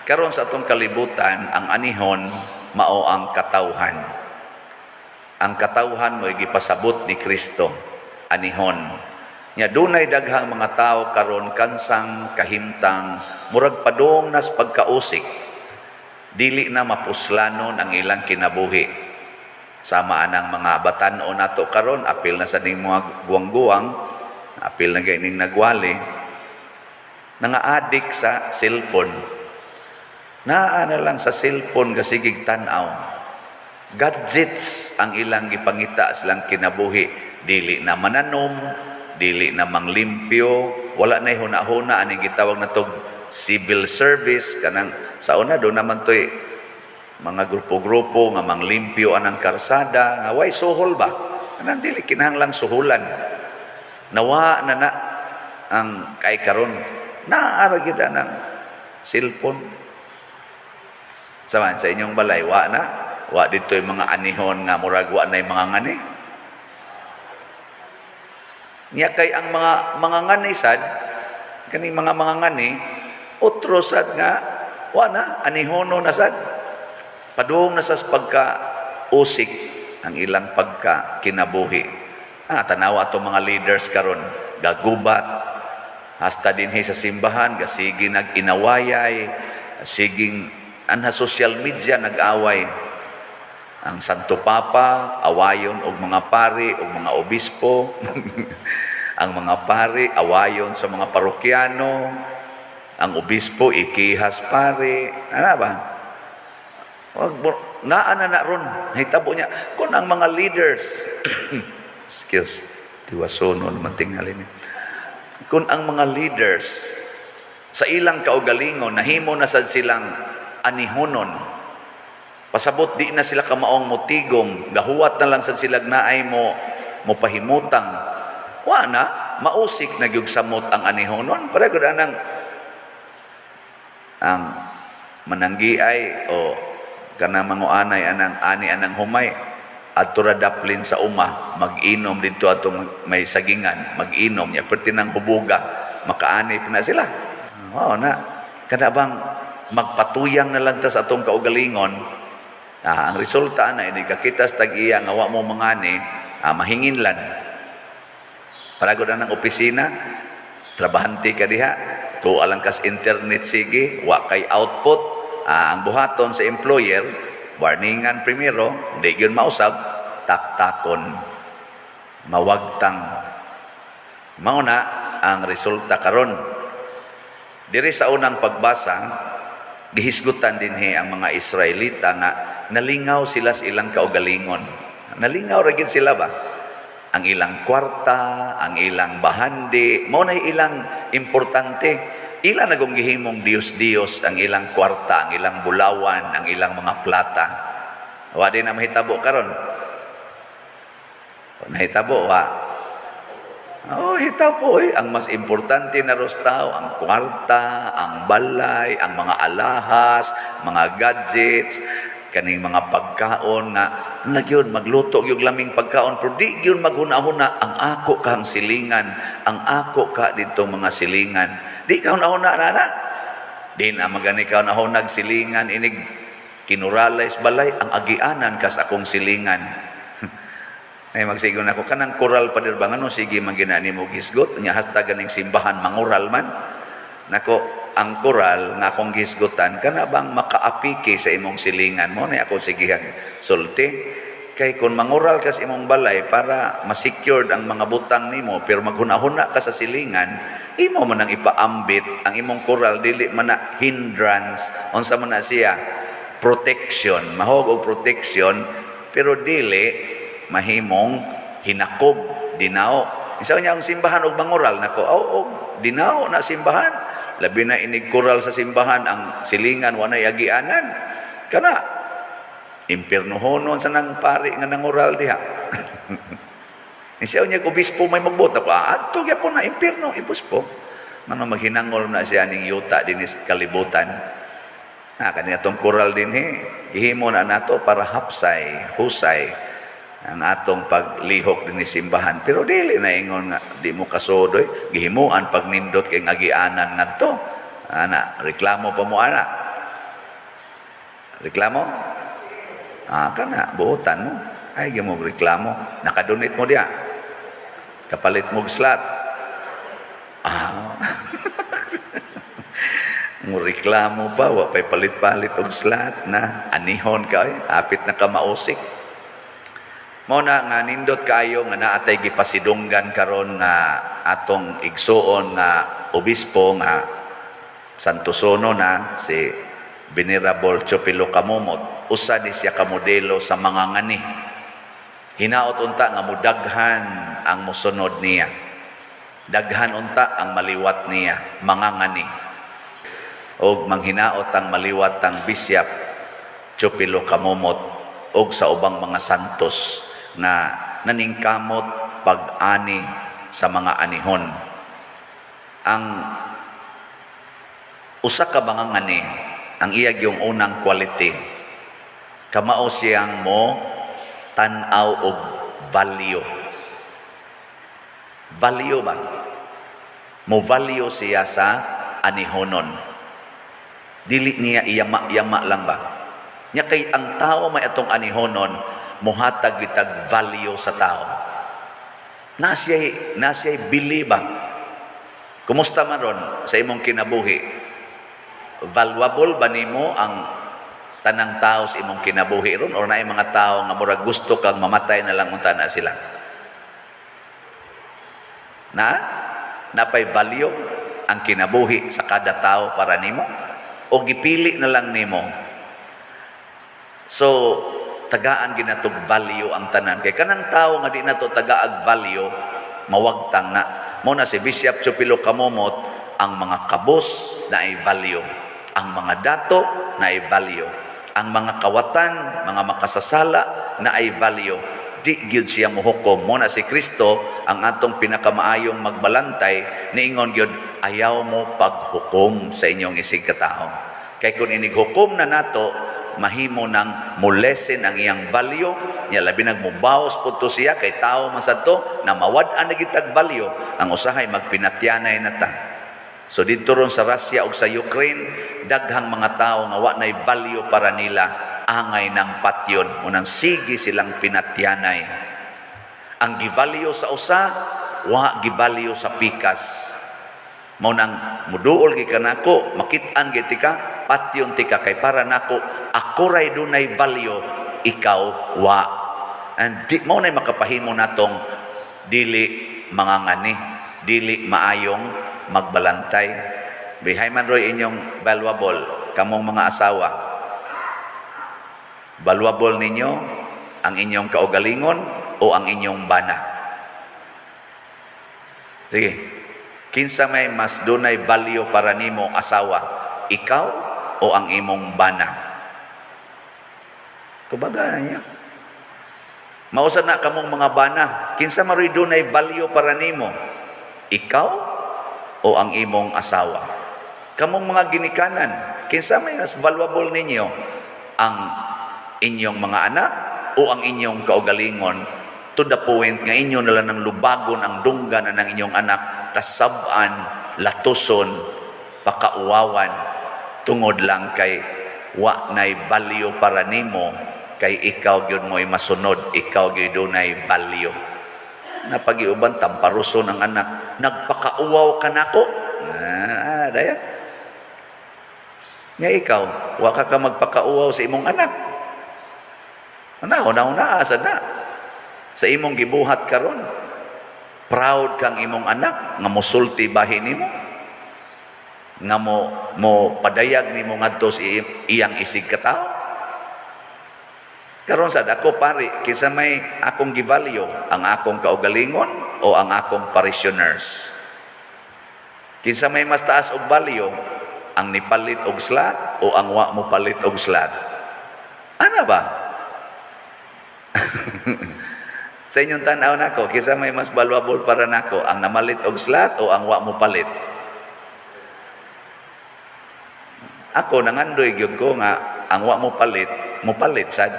Karon sa atong kalibutan, ang anihon mao ang katawhan. Ang katawhan mo gipasabot ni Kristo, anihon. Nya dunay daghang mga tao karon kansang, kahimtang, murag padong nas pagkausik. Dili na mapuslanon ang ilang kinabuhi. Sama anang mga batan-on nato karon, apil na sa ning mga guwang-guwang, apil na gayning nagwali, nanga-addict sa cellphone. Naa na lang sa cellphone gasigig tan-aw. Gadgets ang ilang gipangita silang kinabuhi. Dili na mananom, dili na manglimpyo, wala na huna-huna aning gitawag na tog civil service. Kanang sa una do naman to'y mga grupo-grupo nga manglimpyo anang karsada nga way suhol ba, kanang dili kinahanglang suhulan. Nawa na na ang kay karon naa ra gyud anang cellphone. Saman sa inyong balay, wa na wa dito yung mga anihon nga murag wa na yung mga ngani niya, kay ang mga ngani sad, kaning mga ngani, otro sad nga wa na, anihono na sad, padung na sa pagka usik ang ilang pagka kinabuhi. Tanawa atong mga leaders karon, gagubat hasta dinhi sa simbahan, gasigi nag-inawayay, siging anha social media nag-away. Ang Santo Papa awayon og mga pari og mga obispo, ang mga pari awayon sa mga parokyano, ang obispo ikihas pari, ana ba? Wag naa na na ron, nahitabo niya kung ang mga leaders, excuse, tiwasono naman tingali ni, kung ang mga leaders sa ilang kaugalingon nahimo na sad silang anihonon, pasabot di na sila kamaong motigom, gahuwat na lang sad sila naay mo mo pahimutang, wa na, mausik na gyud samot ang anihonon. Pareho gud anang ang mananggiay o kanang manguanay anang ani anang humay, adto ra daplin sa uma, mag-inom didto, ato may sagingan, mag-inom niya perti nang hubuga, makaani pa na sila. Oo na kada bang magpatuyang na lang ta sa atong kaugalingon. Ang resulta na ini kakita sa tag-iya nga wa mo mangani, mahinginlan. Paragod na ng opisina, trabahante ka diha, tuwa lang kas internet sige, wa kay output. Ang buhaton sa employer, warningan primero, di gyud mausab, taktakon, mawagtang. Mao na ang resulta karon. Diri sa unang pagbasa, gihisgutan dinhi ang mga Israelita nga nalingaw sila sa ilang kaugalingon. Nalingaw ra gid sila ba? Ang ilang kwarta, ang ilang bahandi, mao na ilang importante. Ila na kung gihimong Diyos-Diyos ang ilang kwarta, ang ilang bulawan, ang ilang mga plata. Wa din na mahitabo karon. Nahitabo, wa. Oh, hitabo eh. Ang mas importante na ros tao, ang kwarta, ang balay, ang mga alahas, mga gadgets, kaning mga pagkaon nga nagyod magluto gyud laming pagkaon, pero di gyud maghuna-huna ang ako kang silingan, ang ako ka dito mga silingan. Di ka huna-huna na na. Di na magani ka huna-hunag silingan inig kinuralay sa balay ang agianan kas akong silingan. Ay magsigon ako kanang koral pa ba, ngano sige man ginani mo hisgot nya hasta ganing simbahan mangural man nako. Ang koral nga akong gisgutan, kana bang makaapiki sa imong silingan mo na akong sigihan sulti, kay kung mangural ka sa imong balay para ma-secured ang mga butang nimo, pero maghuna-huna ka sa silingan, imo man ang ipaambit ang imong koral, dili man na hindrance, unsa man na siya, protection, mahog og protection, pero dili mahimong hinakob, dinaw. Isa niya ang simbahan og mangural nako, aw og dinaw na simbahan, labi na inig kural sa simbahan, ang silingan wanay agianan, kana impiernohonon sa nang pari nga nangural diha. Siya niya obispo may magbot ako, adto gyapon na impierno obispo, ngano maghinangol na siya ning yuta dinhi sa kalibutan. Ha, kani atong kural dinhi, gihimo na nato para hapsay, husay ang atong paglihok dinhi simbahan. Pero dili na ingon nga di mo kasudoy, gihimuan pagnindot kay ngagianan ngadto. Ana, reklamo pa mo ana. Reklamo? Ah, kana, buotan mo. Ay, mo reklamo. Nakadonate mo diya. Kapalit mo og slot. Ah. Mo reklamo pa, wa pa'y palit-palit og slot na anihon ka eh. Hapit na ka mausik. Mao na nga nindot kaayo nga naa tay gipasidunggan karon nga atong igsuon nga obispo nga Santosono na si Venerable Chopilo Camomot. Usa ni siya ka modelo sa mga ngani. Hinaot unta nga mudaghan ang mosunod niya. Daghan unta ang maliwat niya, mga ngani. Og manghinaot ang maliwat ang Bishop Chopilo Camomot og sa ubang mga santos na naningkamot pag-ani sa mga anihon. Ang usa ka mga ngani, ang iya yung unang quality, kamao siyang mo tan-aw og value. Value ba? Mo value siya sa anihonon. Dili niya iyama-yama lang ba? Nya kay ang tao may atong anihonon, muhatag bitag value sa tao. Na siya'y bili ba? Kumusta man ron sa imong kinabuhi? Valuable ba nimo ang tanang tao sa imong kinabuhi ron or naay mga tao nga murag gusto kang mamatay na lang unta na sila? Na? Napay value ang kinabuhi sa kada tao para nimo? O gipili na lang nimo? So, tagaan ginatog value ang tanan. Kay kanang tao nga di nato tagaag value, mawagtang na. Mao na si Bishop Chopilo Camomot, ang mga kabos naay value. Ang mga dato naay value. Ang mga kawatan, mga makasasala naay value. Di gyud siya mohukom. Mao na si Kristo ang atong pinakamaayong magbalantay, niingon gyud, "Ayaw mo paghukom sa inyong isig katao." Kay kung inighukom na nato, mahimo nang mo-lessen ang iyang value nya, labi nag mubaos pud to siya kay tao man sad to na mawad-an na gitag value ang usahay magpinatyanay na ta. So didto ron sa Russia ug sa Ukraine, daghang mga tao nga wa nay value para nila, angay ng patyon, unang sige silang pinatyanay. Ang givalue sa usa, wa givalue sa pikas. Mao nang muduol gi kanako, makit-an gyud tika, patyon tika kay para nako ako ray dunay value, ikaw wa. And di mao nay makapahimo natong dili mga ngani, dili maayong magbalantay. Bihay man roy inyong valuable kamong mga asawa. Valuable ninyo ang inyong kaugalingon o ang inyong bana? Sige. Kinsa may mas dunay value para nimo asawa? Ikaw o ang imong bana? Tubaga na niya. Mausa na kamong mga bana. Kinsa maroy dunay value para nimo? Ikaw o ang imong asawa? Kamong mga ginikanan, kinsa may mas valuable ninyo? Ang inyong mga anak o ang inyong kaugalingon? To the point nga inyo na lang ng lubagon ang dunggan ng inyong anak, kasab-an, latuson, pakauwawan, tungod lang kay wa nay value para nimo, kay ikaw gyud mo'y masunod, ikaw gyud dunay value. Napagiuban tamparuson ang anak, "Nagpakauwaw ka nako." Ah, daya. Nga ikaw, wa ka ka magpakauwaw sa imong anak. Ana, una-una asa na. Sa imong gibuhat karon, proud kang imong anak nga mosulti bahin nimo? Nga mo padayag nimo ngadto sa iyang isig katawo? Karon sad ako pari, kinsa may akong givalue, ang akong kaugalingon o ang akong parishioners? Kinsa may mas taas og value, ang nipalit og slot o ang wa mo palit og slot? Ana ba? Sa inyong tanaw nako, kinsa may mas valuable para nako, ang namalit og slot o ang wa mo palit? Ako nangandoy gyud ko nga ang wa mo palit, mo palit sad.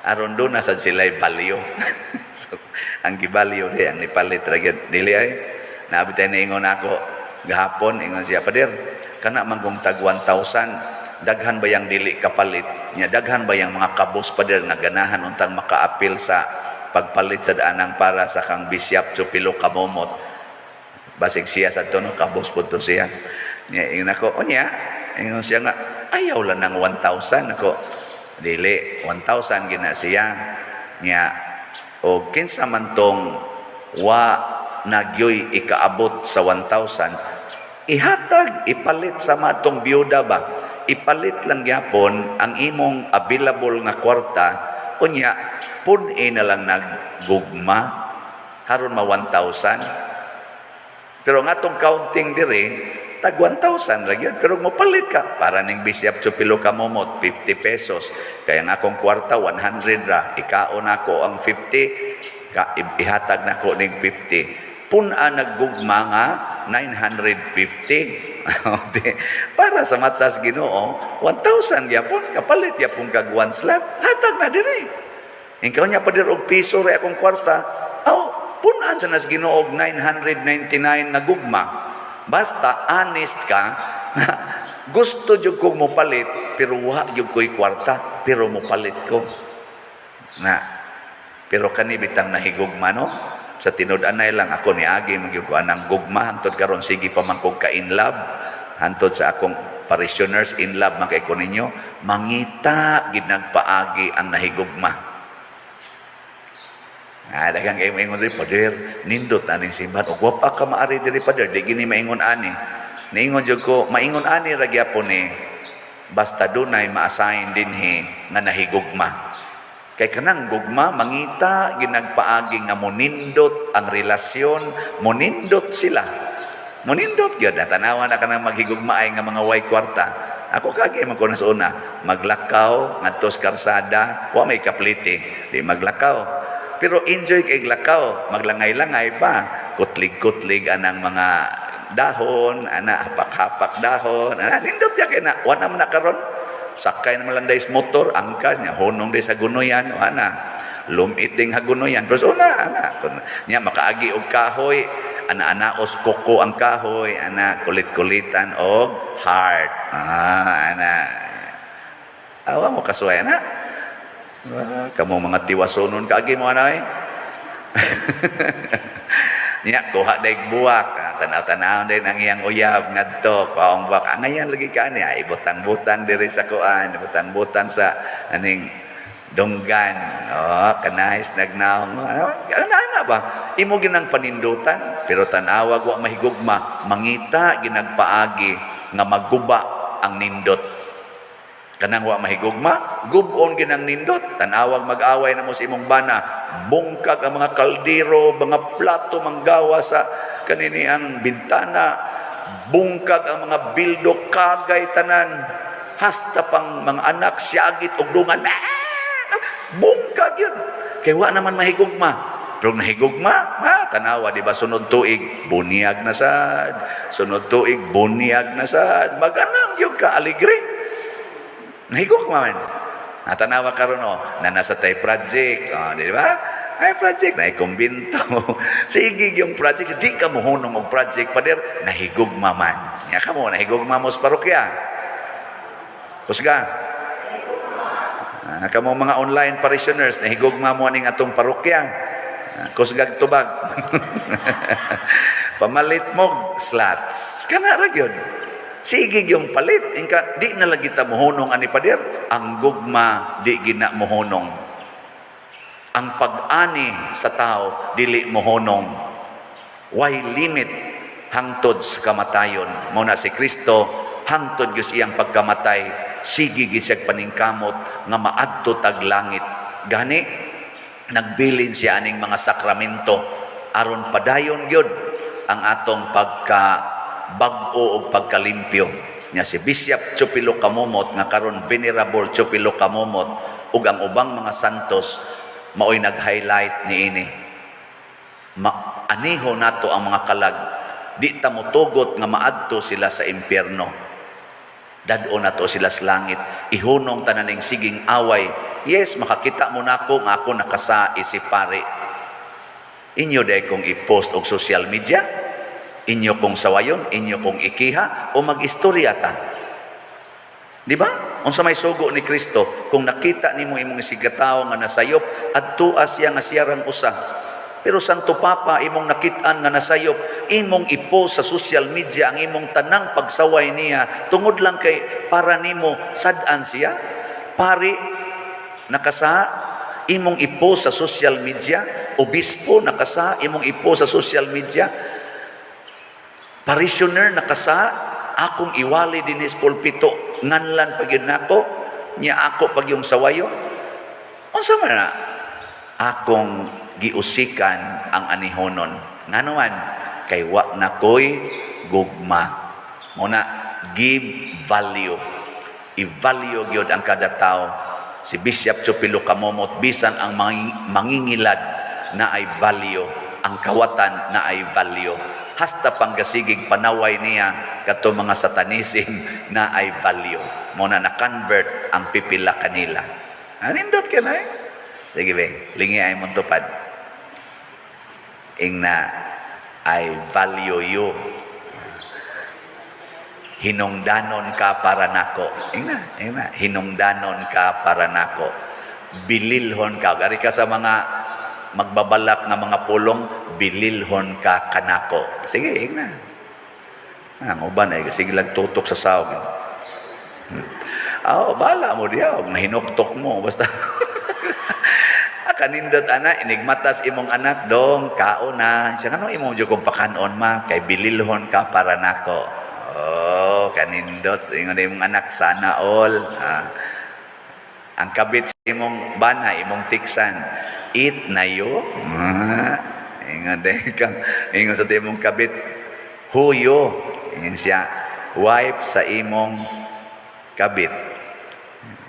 Aron do na sad sila'y value. So, ang givalue di ang nipalit ra gyud. Dili ay nabi tayo niingon ako gahapon, ingon siya, "Pader, kana man kung tag 1,000 Daghan bayang dili kapalit nya? Daghan bayang mga kabos, pader, nga ganahan untang makaapil sa pagpalit sa daanang para sa kang Bishop Chupilo Kamomot? Basig siya sa tono kabos pud to siya. Nya ingon ako, unya ingon siya nga ayaw lang ng 1,000. Ako, dili 1,000 gina siya. Nya o kinsa man tong wa nagyoy ikaabot sa 1,000, ihatag, ipalit sa matong biyuda ba. Ipalit lang gyapon ang imong available nga kwarta, unya pun-i na lang naggugma haron ma 1,000. Pero nga atong counting diri, tag 1,000 ra gyud. Pero mopalit ka para ning Bishop Chupilo Kamomot, 50 pesos. Kaya nga akong kwarta 100 ra, ikaon nako ang 50 ka, ihatag nako ning 50, pun-a naggugma nga 950. Di, para sa matas Ginoo, 1,000 gyapon. Kapalit gyapon kag one slab, hatag na diri. Ikaw niya pa og piso ra akong kwarta, aw pun-an sa nas Ginoo og 999 nga gugma. Basta honest ka, gusto jud kong mopalit pero wa jud ko'y kwarta, pero mopalit ko. Na pero kani bitang nahigugma, no? Sa tinud-anay lang ako niagi man gyud ko anang gugma. Hantod karon sige pa man kog ka in love. Hantod sa akong parishioners, in love man kay ko ninyo. Mangita gid nagpaagi ang nahigugma. Ah, daghang kayo maingon diri, "Pader, nindot aning simbahan. Og wa pa ka maari diri, pader, di gini maingon ani." Niingon jud ko, maingon ani ra gyapon ni basta dunay ma-assign dinhi nga nahigugma. Kay kanang gugma mangita ginagpaagi nga monindot ang relasyon, monindot sila. Monindot gyud, tanawa na kanang maghigugma ay nga mga way kwarta. Ako kagi man ko na sa una, maglakaw ngadto sa karsada, wa may kaplite, di maglakaw. Pero enjoy kay lakaw, maglangay-langay pa, kutlig-kutlig anang mga dahon, ana hapak-hapak dahon, ana nindot ya kay na, wa na man na karon. Sakay naman lang dahil sa motor, angkas niya, hunong dahil sa gunoyan, ana. Lumit ding hagunoyan. Pero so una, ana. Niya makaagi og kahoy, ana-anaos koko ang kahoy, ana kulit-kulitan og heart. Ah, ana. Awa mo kasuway, ana. Ah, kamo mga tiwasonon kaagi mo ana eh. Niya kuha daig buwak, ah, tanaw-tanaw din ang iyang uyab ngadto, kuhaong buwak. Ah, ngayon lagi ka niya, ibutang-butang diri sa kuan, ibutang-butang sa aning dunggan. Oh, kanais nagnaong. Ano, ana ba? Imo ginang panindutan, pero tan-awag wa mahigugma, mangita ginagpaagi nga maguba ang nindot. Kanang wa mahigugma, gubon ginang nindot. Tanawag mag-away na mo sa imong bana, bungkag ang mga kaldero, mga plato manggawa sa kanini ang bintana, bungkag ang mga bildo, kagay tanan. Hasta pang mga anak siyagit og dungan. Ah! Bungkag yun. Kay wa naman mahigugma. Pero nahigugma, ha, tanawa, di ba, sunod tuig, bunyag na sad. Sunod tuig, bunyag na sad. Maganang yun ka, aligre. Nahigugma man. Ah, tanawa karon oh, na nasa tay project, oh, di ba? Ay project na kumbinto. Sige yung project, di ka mohunong og project, pader, nahigugma man. Ya kamo nahigugma mo sa parokya. Kusga. Ah, kamo mga online parishioners, nahigugma mo aning atong parokya. Ah, kusgag tubag. Pamalit mo slots. Kana ra gyud. Sige yung palit. Inka, di na lagi ta mohunong ani, pader. Ang gugma di gina mohunong. Ang pag-ani sa tao dili mohunong. Way limit hangtod sa kamatayon. Mao na si Kristo hangtod gyud iyang pagkamatay, sige gyud siyag paningkamot nga maadto tag langit. Gani nagbilin siya aning mga sakramento aron padayon gyud ang atong pagka bag-o og pagkalimpyo. Nya si Bishop Chupilo Kamomot nga karon Venerable Chupilo Kamomot ug ang ubang mga santos maoy nag-highlight niini. Ma aniho nato ang mga kalag, di ta motugot nga maadto sila sa impyerno. Dad-o nato sila sa langit. Ihunong tanan ning siging away. Yes, makakita mo nako nga ako nakasa isip pare. Inyo day kong i-post og social media, inyo kong sawayon, inyo kong ikiha, o mag-istorya ta. Di ba? Unsa may sugo ni Kristo, kung nakita nimo imong isigkatawo nga nasayop, adtua siya nga siya rang usa. Pero Santo Papa imong nakitaan nga nasayop, imong i-post sa social media ang imong tanang pagsaway niya tungod lang kay para nimo sad-an siya. Pari nakasa, imong i-post sa social media, obispo nakasa, imong i-post sa social media, parishioner nakasa, akong iwali dinhi sa pulpito, nganlan pa gyud nako, nya ako pag yung sawayo. Unsa man na? Akong giusikan ang anihonon. Ngano man? Kay wa na ko'y gugma. Muna, give value. I-value gyud ang kada tao. Si Bishop Chupilo Camomot, bisan ang mangingilad na ay value, ang kawatan na ay value. Hasta panggasigig panaway niya kato mga satanism na ay value. Muna na-convert ang pipila kanila. Anindot ka na eh. Sige be, lingi ay mong tupad. Ingna, "I value you." Hinungdanon ka para nako. Ingna, ingna, "Hinungdanon ka para nako. Bililhon ka." Gari ka sa mga magbabalak nga mga pulong, "Bililhon ka kanako." Sige, ingna. Ang uban ay sige lang tutok sa sawag. Oh, bala mo diya, og mahinuktok mo basta. Ah, kanindot ana, inigmatas imong anak, "Dong, kaon na." Siya, "Ano imo jud kong pakanon, ma?" "Kay bililhon ka para nako." Oh, kanindot. Ingon imong anak, "Sana all." Ah. Ang kabit sa imong bana, imong tiksan, "Eat na yo." Ah, ingon din kang, ingon sa imong kabit, "Huyo." Ingon siya, "Wife sa imong kabit."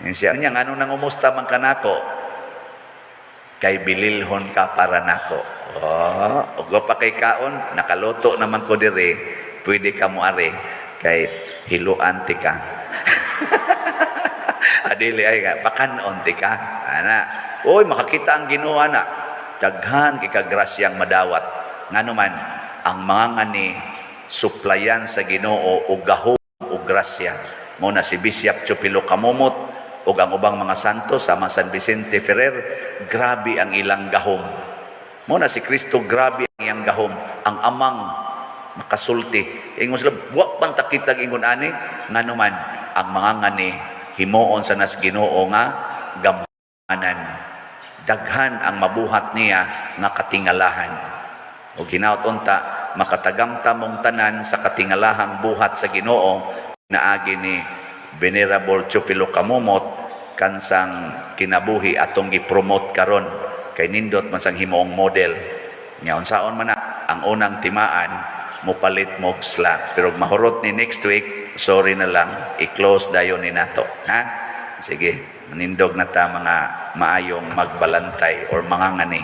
Ingon siya, "Nya, ngano nang umusta man kanako?" "Kay bililhon ka para nako." Oh, ug pa kay kaon, nakaluto naman ko dire, pwede ka mo are kay hiluan ti ka. Adili ay ka, pakanon ti ka. Ana. Oy, makakita ang Ginoo ana. Daghan kay kagrasyang madawat. Ngano man ang mga ngani suplayan sa Ginoo og gahom og grasya. Mo na si Bishop Chupilo Camomot ug ang ubang mga santo sama San Vicente Ferrer, grabe ang ilang gahom. Mo na si Kristo, grabe ang iyang gahom. Ang amang makasulti. Ingon sila, "Wa pan ta kitag ingon ani." Ngano man ang mga ngani himuon sa nas Ginoo nga gamhanan. Daghan ang mabuhat niya nga katingalahan. O hinaut unta makatagamta mong tanan sa katingalahang buhat sa Ginoo naagi ni Venerable Chufilo Camomot kansang kinabuhi atong gi-promote karon kay nindot man sang himuong model nya. Unsaon man na ang unang timaan, mopalit mo og slack, pero mahurot ni next week, sorry na lang, i-close dayon ni nato, ha. Sige, manindog na ta mga maayong magbalantay or mga ngani.